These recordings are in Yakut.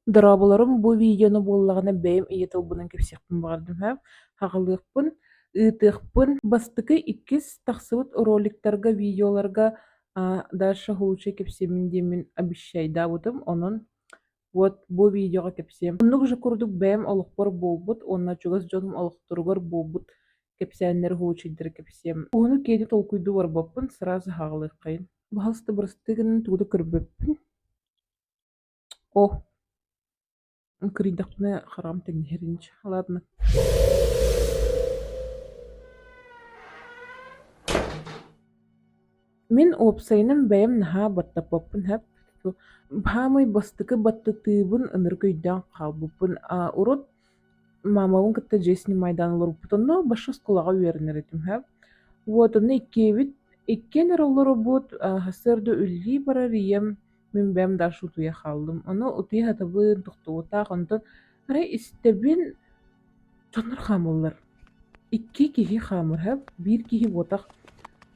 Дорооболорум, бу видеону буоллаҕына бэйэм ийэ тылбынан кэпсиэхпин баҕардым һэ. Хаҕылыахпын, ыытыахпын. Бастакы, иккис тахсыбыт роликтарга, видеоларга дальше лучше кэпсиэмин диэммин обещайдаабытым, онон вот бу видеоҕа кэпсиэм. Оннук же курдук бэйэм олохпор буолбут уонна чугас дьонум олохторугар буолбут кэпсээннэри уһулуччуйдары кэпсиэм. Уһуну-киэҥи толкуйдуу барбаппын, сразу хаҕылыаххайын. Баһылыста бырастыы гынан тугу да көрбөппүн. О, кырыйдахпына хараҕым тэҥнэһэр ини ладно. Мин уопсайынан бэйэм наһаа баттаппаппын сөп. Саамай бастакы баттатыыбын ынырык өйдөөн хаалбыппын. А урут маамабын кытта дьиэ снимайдаан олорбуппут. Онно башы оскуолаҕа үөрэнэр этим сөп. Вот онно иккиэбит иккиэн эрэ олоробут, сарсыарда үлэлии барар ийэм Мин бэйэм Даша утуйа хааллым. Ону утуйа сатабын, тохтубутаах, онтон арай истэбин дьоннор хаамаллар. Икки киһи хаамар, биир киһи буотах.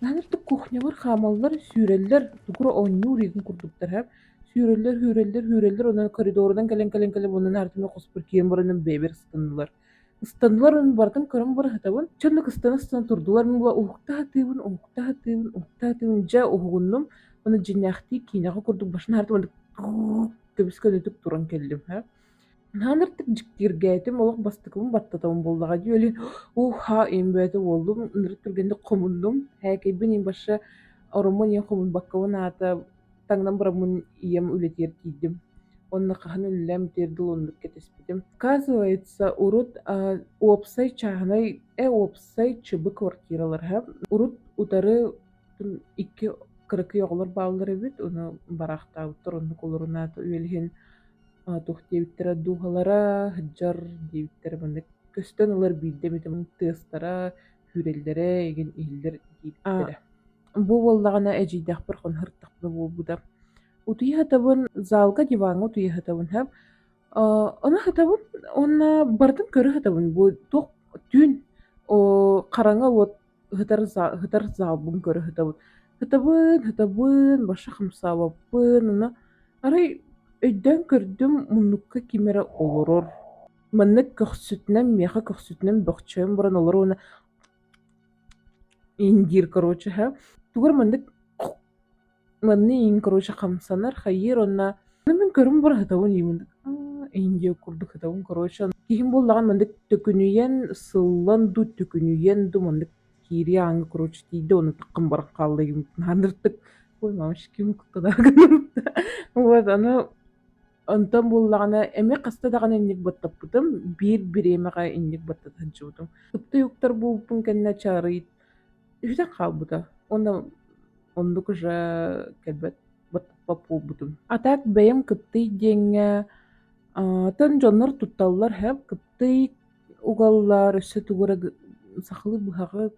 Наһаа кухнябар хаамаллар, сүүрэллэр, тугу эрэ оонньуур игин курдуктар, сүүрэллэр, сүүрэллэр, сүүрэллэр, онон коридорунан кэлэн кэлэн кэлэн уонна наартыма хоспор киирэн баран бэйэбэр ыстаннылар. Ыстаннылар уонна барытын көрөн бара сытабын. Чэ оннук ыстана-ыстана турдулар, мин була уһукта сатыыбын, уһукта сатыыбын, уһукта сатыыбын, дьэ уһугуннум уонна дьиҥнээхтии киинэҕэ курдук башын аһартым уонна көбүс-көнөтүк туран кэллим һэ. Наһаа ынырыктык дьиктиргээтим, олох бастакыбын баттатабын буоллаҕа дии, олин уу-һаа ийэм бэйэтэ уоллум, ынырык түргэнник хомуннум, һээкэйбин ийэм башы ороммун ийэм хомуйбаккабын аата таҥнан бараммын ийэм үлэтигэр тиийдим. Уонна хаһан үлэлээн бүтүөр дылы оннук кэтэспитим. Оказывается, урут уопсай чааһынай э уопсай ЧБ квартираларга урут утары икки кыракый оҕолор бааллар эбит, ону бараахтаабыттар оннук олорунаат үөлэһин туох диэбиттэрэ дууһалара сылдьар диэбиттэрэ маннык көстөн ылар биирдэ эмит тыастара, күүрэллэрэ игин иһиллэр диэбиттэрэ. Бу буоллаҕына эдьиийдээхпэр хонуһартахпына буолбута. Утуйа сытабын, залга диваҥҥа утуйа сытабын һэ. Ону сытабын уонна барытын көрө сытабын. Бу туох түүн хараҥа уот сытар сытар залбын көрө сытабын. Сытабын, сытабын, баша хамсаабаппын, ону арай өйдөөн көрдүм муннукка ким эрэ олорор. Маннык көхсүтүнэн миэхэ көхсүтүнэн бөхчөйөн баран олорор уонна Индиир короче һэ. Тугу эрэ маннык манны иин короче хамсанар хайыыр уонна мин көрүм быраһытабын иимин Индия курдук сытабын короче киһим буоллаҕын маннык төкүнүйэн сыллан дуу төкүнүйэн дуу маннык киирии ааҥҥа короче тиийдэ уонна таххан баран хаалла наһаа ой мамочки куттанар гынным вот ону Онтон буоллаҕына эмиэ хаста даҕаны инник баттаппытым, биир бириэмэҕэ инник баттата сылдьыбытым. Сыптай уктар буолбуппун кэннэ чаарый үһүтэн хаалбыта уонна оннук уже кэлбэт баттаппат буолбутум. А так бэйэм кыптый диэҥҥэ атын дьоннор тутталлар һэп кыптый угаллар, өссө тугу эрэ сахалыы быһаҕы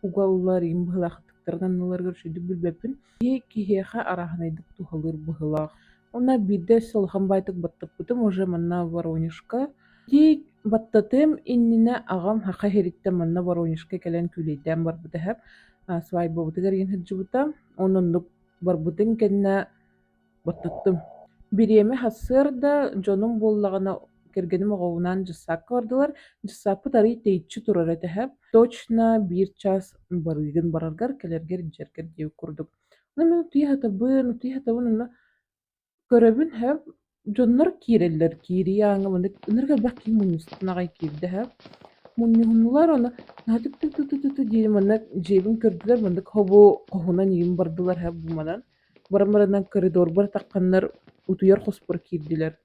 угаллар, иҥ быһыылаахтыктарын анныларыгар үчүгэйдик билбэппин. Киһи киһиэхэ арааһынайдык туһалыыр быһыылаах. Уонна биирдэ өссө улахан баайтык баттаппытым уже манна Воронежка. Ити баттатыам иннинэ аҕам Саха сириттэн манна Воронежка кэлэн күүлэйдээн барбыта үһү. Свадьбабытыгар иһин сылдьыбыта. Онон оннук барбытын кэннэ Баттаттым. Бириэмэ сарсыарда дьонум буоллаҕына кэргэним оҕобунаан дьыссаакка бардылар. Дьыссааппыт арыый тэйиччи турар этэ һэ. Точно биир чаас барыыгын бараргар, кэлэргэр, илдьэргэр диэбит курдук. Ону мин утуйа сатабын, утуйа сатабын онно көрөбүн һэ, дьоннор киирэллэр, киирии ааҥҥа маннык ынырык элбэх киһи мунньустан аҕай киирдэ һэ. Мунньуһуннулар ону наһаа түк-түк-түк-түк диэн маннык дьиэбин көрдүлэр, маннык хобу хоһунан иим бардылар һэ бу манан. Баран-баранан коридорбар тахханнар утуйар хоспор киирдилэр.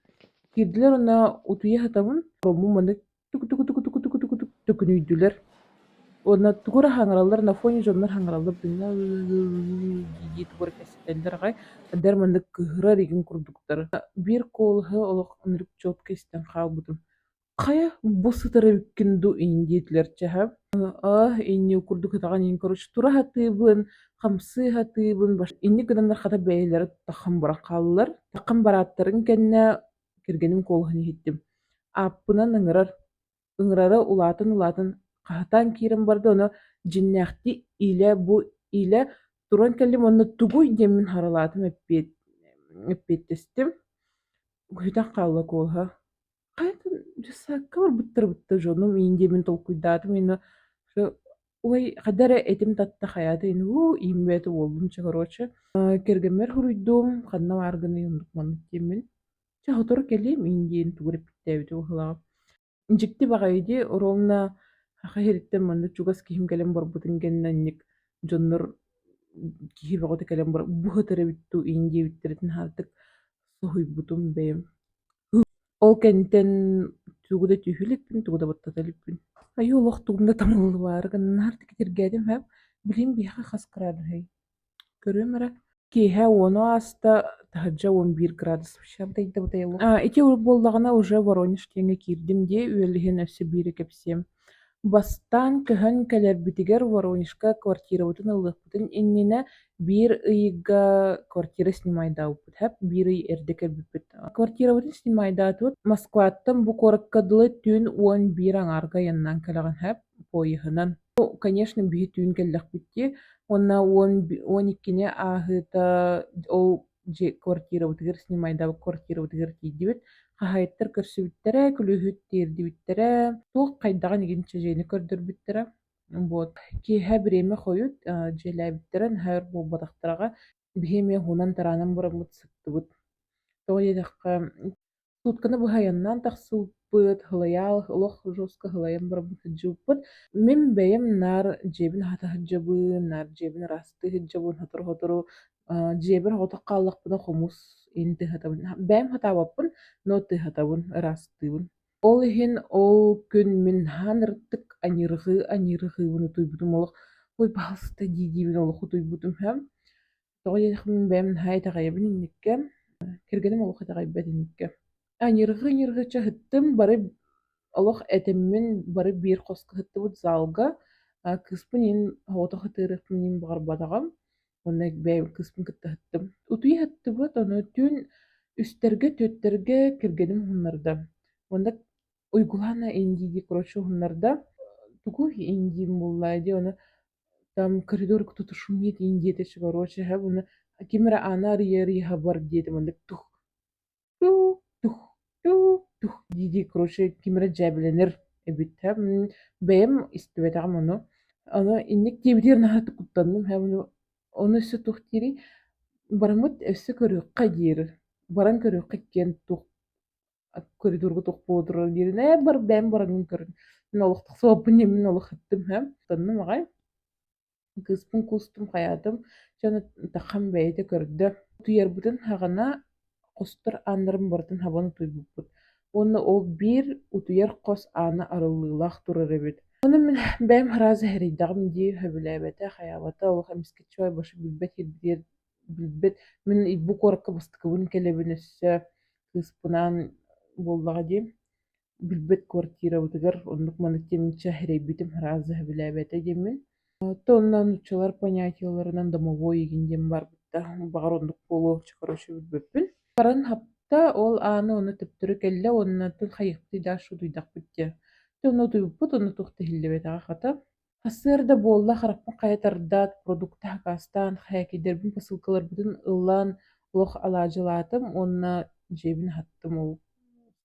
Киирдилэр уонна утуйа сытабын, ороммун маннык туку-туку-туку-туку-туку-туку төкүнүйдүлэр. Уонна тугу эрэ хаҥыраллар, на фоне дьоннор хаҥыраллар дии-дии тугу эрэ кэпсэтэллэр аҕай. Эдэр маннык кыыһырар игин курдуктар. Биир куолаһы олох ынырык четко истэн хаалбытым. Хайа, бу сытар эбиккин дуу иин диэтилэр чаһа. Аа, инньэ курдук ытаҕын иин короче тура сатыыбын, хамсыы сатыыбын, инник гынаннар хата бэйэлэрэ таххан баран хааллылар. Таххан барааттарын кэннэ кэргэним куолаһын иһиттим. Ааппынан ыҥырар, ыҥырара улаатан-улаатан хаһытаан киирэн барда, ону дьиҥнээхтии илэ бу илэ туран кэллим уонна тугуй диэммин харалаатым эппиэт эппиэттэстим. Көтөн хаалла куолаһа. Хайатын дьыссаакка барбыттар бытта дьонум иин диэмин толкуйдаатым инна ой хайда эрэ этим татта хайаата ин уу ииммэт уоллум чэ короче кэргэммэр суруйдум ханна бааргыный оннук маннык диэммин чэ сотору кэлиэм иин диэн тугу эрэ эппиттээбитэ быһыылааҕа. Дьикти баҕайы дии, ровно саха сириттэн маннык чугас киһим кэлэн барбытын кэннэ инник дьоннор киһи бөҕөтө кэлэн баран бу сытар эбит дуу иин диэбиттэрин аһаатык соһуйбутум бэйэм. Ол кэнниттэн тугу да түһүү иликпин, тугу да баттата иликпин. Айыы олох тугум да тамыллыбаары гынан наһаа тикитиргээтим һэ. Билигин биһиэхэ хас кыраадыһай? Көрүөм эрэ. Киэһэ уону ааста, таһырдьа 11 градус Ити буоллаҕына уже Воронеж диэҥҥэ киирдим дии, үөл иһин өссө биири кэпсиэм. Бастаан көһөн кэлэрбитигэр Воронежка квартирабытын ылыахпытын иннинэ биир ыйга квартира снимайдаабыппыт һэп, биир ый эрдэ кэлбиппит. Квартирабытын снимайдаатыбыт, Москваттан бу куоракка дылы түүн 11 аҥаарга айаннаан кэлэҕин һэп, поеһынан. Конечно, биһи түүн кэллэхпит дии. Уонна 12-ни ааһыыта ол дьиэ квартирабытыгар снимайдаабыт квартирабытыгар тиийдибит. Хаһаайыттар көрсүбүттэрэ, күлүүһүт тиэрдибиттэрэ, туох хайдаҕын игинчэ дьиэни көрдөрбүттэрэ. Вот. Киэһэ бириэмэ хойут дьиэлээбиттэрэ, наһаа өр буолбатахтараҕа. Биһи эмиэ уһунан-тараанан бараммыт сыттыбыт. Тоҕо диэтэххэ, Сутканы быһа айаннаан тахсыбыппыт, һылайаал олох жестко һылайан бараммыт сылдьыбыппыт. Мин бэйэм наар дьиэбин аһата сылдьабын, наар дьиэбин ыраастыы сылдьабын, сотору-сотору дьиэбэр соҕотох хааллахпына хомус иһин тыаһатабын. Бэйэм сатаабаппын, но тыаһатабын, ыраастыыбын. Ол иһин ол күн мин наһаа ынырыктык аньыырҕыы-аньыырҕыыбын утуйбутум олох ой пожалуйста дии-диибин олох утуйбутум үһү. Тоҕо диэтэхпинэ мин бэйэм наһаа итэҕэйэбин инниккэ, кэргэним олох итэҕэйбэт инниккэ. Аньыырҕыы-аньыырҕыы чаһыттым, бары олох этиммин бары биир хоско сыттыбыт залга, кыыспын иин соҕотох ытыырыахпын иин баҕарбатаҕым, уонна бэйэм кыыспын кытта сыттым. Утуйа сыттыбыт, ону түүн үстэргэ, түөртэргэ кэргэним уһуннарда. Уонна Уйгулаана индии короче уһуннарда. Тугу индиим буолла дии, ону там коридор кто-то шумит диэтэ короче һэ уонна ким эрэ ааны арыйа-арыйа хабар диэтим оннук тух тух тух тух тух дии-дии короче ким эрэ дьээбэлэнэр эбит һэ бэйэм истибэтэҕим ону ону инник диэбитигэр наһаа куттанным һэ ону ону өссө туох диирий бараммыт өссө көрүөххэ диир баран көрүөххэ иккиэн туох коридорга туох буола турар диирин ээ бар бэйэм бараҥҥын көрүн мин олох тахсыбаппын диэммин олох ыттым һэ тоннум аҕай Кыыспын куустум хайаатым, дьэ ону таххан бэйэтэ көрдө. Утуйарбытын саҕана хостор ааннарын барытын хабан утуйбуппут. Уонна ол биир утуйар хос аана арыллыылаах турар эбит. Ону мин бэйэм сразу сэрэйдэҕим дии, сөбүлээбэтэ, хайаабата, олох эмискэччи больше билбэт сирбитигэр билбэт. Мин бу куоракка бастакыбын кэлэбин өссө кыыспынаан буоллаҕа дии. Билбэт квартирабытыгар оннук маннык диэммиччэ сэрэйбитим сразу сөбүлээбэтэ диэммин. То онно нууччалар понятиеларынан домовой игин диэн барбыта. Баҕар оннук буолуо, короче билбэппин. Баран хапта, ол ааны ону төптөрү кэллэ уонна тыл хайыахпытый дальше утуйдахпыт диэ. Дьэ онно утуйбуппут, онно туох да иһиллибэтэҕэ хата. Сарсыарда буолла харахпын хайа тардаат, продукта сакаастаан, хээкэйдэрбин, посылкаларбытын ылан олох алаадьылаатым уонна дьиэбин аһаттым ол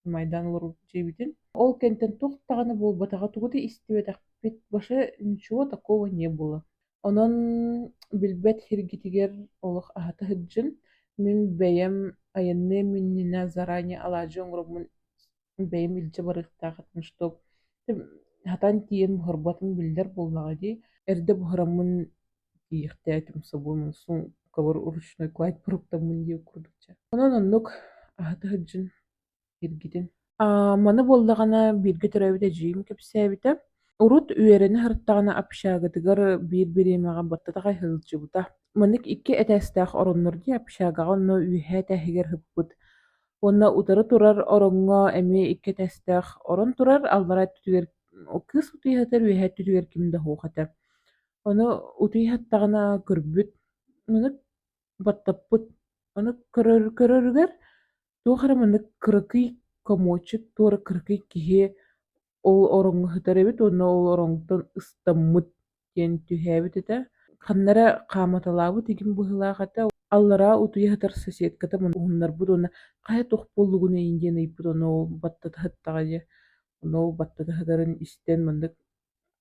майдаан олорбут дьиэбитин. Ол кэнтэн туох даҕаны буолбатаҕа, тугу да истибэтэхпит, вообще ничего такого не было. Онон билбэт сиргитигэр олох аһата сылдьын, мин бэйэм айанныам иннинэ заранее алаадьы оҥороммун бэйэм илдьэ барыахтаах этим, что хатан тиийэн буһарбатым биллэр буоллаҕа дии. Эрдэ буһараммын тиийиэхтээтим собуомун суумкабар ручной кладь фруктаммын диир курдук чэ. Онон оннук аһата сылдьын иргитин. Маны буоллаҕына бииргэ төрөөбүт эдьиийим кэпсээбитэ. Урут үөрэнэ сырыттаҕына общагатыгар биир бириэмэҕэ баттатаҕай сылдьыбыта. Маннык икки этээстээх ороннор дии общагаҕа онно үөһээ этээһигэр сыппыт. Уонна утары турар ороҥҥо эмиэ икки этээстээх орон турар, аллараа өттүгэр кыыс утуйа сытар, үөһээ өттүгэр ким да суох этэ. Ону утуйа сыттаҕына көрбүт, ону баттаппыт. Ону көрөр көрөрүгэр туох эрэ маннык кыракый комочек, туора кыракый киһи ол ороҥҥо сытар эбит уонна ол ороҥтон ыстаммыт диэн түһээбит этэ. Ханна эрэ хааматалаабыт игин быһыылаах этэ. Аллараа утуйа сытар соседката уһуннарбыт уонна хайа туох буоллугун эйин диэн ыйыппыт ону ол баттата сыттаҕа дии. Ону ол баттата сытарын истэн маннык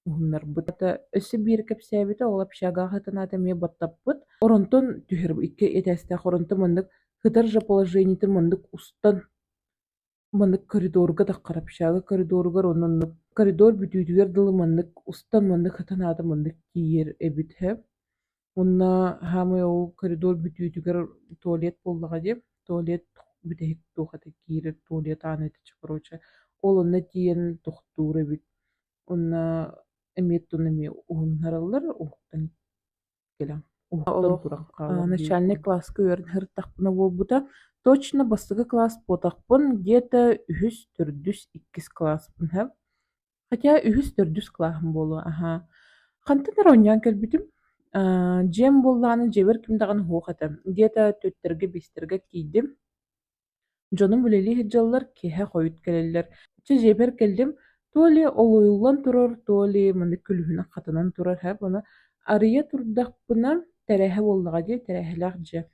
уһуннарбыт. Өссө биир кэпсээбитэ ол общагаҕа сытан аата эмиэ баттаппыт. Оронтон түһэр икки этээстээх оронтон маннык сытар же положениетын маннык устан маннык коридорга таххар общага коридоругар онно оннук коридор бүтүүтүгэр дылы маннык устан маннык сытан аата маннык тиийэр эбит һэ. Уонна хаамай ол коридор бүтүүтүгэр туалет буоллаҕа дии, туалет бүтэһик туох этэ киирэр туалет аана этэ короче ол онно тиийэн тохтуур эбит. Уонна эмиэ оттон эмиэ уһуннараллар уһуктан кэлэн уһуктан туран хаалар Начальнай кылааска үөрэнэ сырыттахпына буолбута. Точно бастакы кылаас буотахпын, где-то үһүс, төрдүс, иккис кылааспын һэ. Хотя үһүс-төрдүс кылааһым буолуо, аһаа. Хантан эрэ оонньоон кэлбитим. Дьиэм буоллаҕына дьиэбэр ким даҕаны суох этэ. Где-то түөртэргэ, биэстэргэ тиийдим. Дьонум үлэлии сылдьаллар, киэһэ хойут кэлэллэр. Чэ, дьиэбэр кэллим, то ли олуйуллан турар, то ли маннык күлүһүнэн хатанан турар һэ, ону арыйа турдахпына тэрээһэ буоллаҕа дии, тэрээһэлээх дьиэ.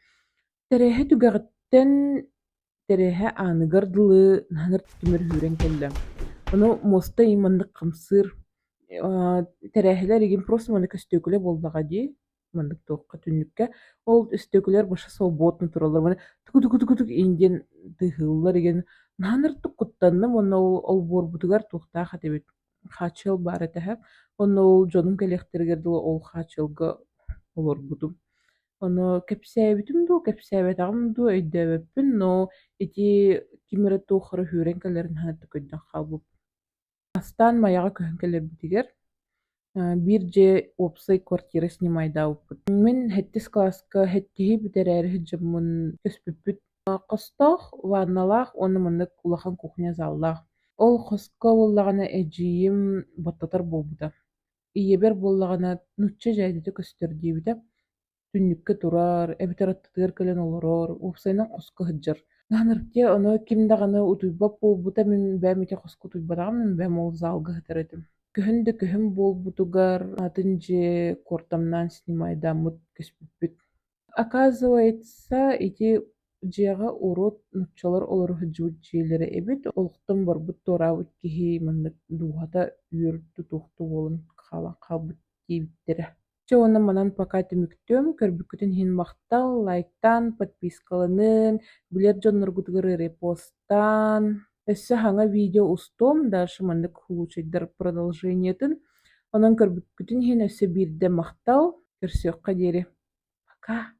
Тэрээһэ түгэҕиттэн Тэрээһэ ааныгар дылы наһаа түмэр үүрэн кэллэ. Ону муоста иһин маннык хамсыыр тэрээһэлэр игин просто маннык өстүөкүлэ буоллаҕа дии, маннык туохха түннүккэ. Ол өстүөкүлэр больше свободно тураллар уонна тугу-тугу-тугу иһин диэн тыаһыыллар игин наһаа ынырыктык куттанным уонна ол олбуорбутугар туохтаах этибит хааччыл баар этэ һэ. Онно ол дьонум кэлиэхтэригэр дылы ол хааччылга олорбутум. Ону кэпсээбитим дуу, кэпсээбэтэҕим дуу өйдөөбөппүн, но ити ким эрэ туох эрэ үүрэн кэлэрин хаһан көрдөөн хаалбыппын. Бастаан Майаҕа көһөн кэлэрбитигэр биир дьиэ уопсай квартира снимайдаабыппыт. Мин сэттис кылааска сэттиһи бүтэрээри сылдьаммын көспүппүт. Хостоох, ванналаах уонна маннык улахан кухня заллаах. Ол хоско буоллаҕына эдьиийим баттатар буолбута. Ийэбэр буоллаҕына нуучча дьээдэтэ көстөр диэбитэ. Түннүккэ турар, эбэтэр аттытыгар кэлэн олорор, уопсайынан хоско сылдьар. Наһаныртыйа ону ким даҕаны утуйбат буолбута, мин бэйэм ити хоско утуйбатаҕым, мин бэйэм ол залга сытар этим. Көһүн да көһүн буолбутугар атын дьиэ куортамнаан снимайдааммыт көспүппүт. Оказывается, ити дьиэҕэ урут нууччалар олоро сылдьыбыт дьиэлэрэ эбит. Олохтон барбыт туораабыт киһи маннык дууһата үөрдэ туохта буолан хаалан хаалбыт диэбиттэрэ. Чэ уонна манан пока түмүктүөм. Көрбүккүтүн иһин махтал, лайктаан, подпискаланын, билэр дьонноргутугар репостаан. Өссө саҥа видео устуом, дальше маннык случайдар продолжениетын. Онон көрбүккүтүн иһин өссө биирдэ махтал. Көрсүөххэ диэри. Пока.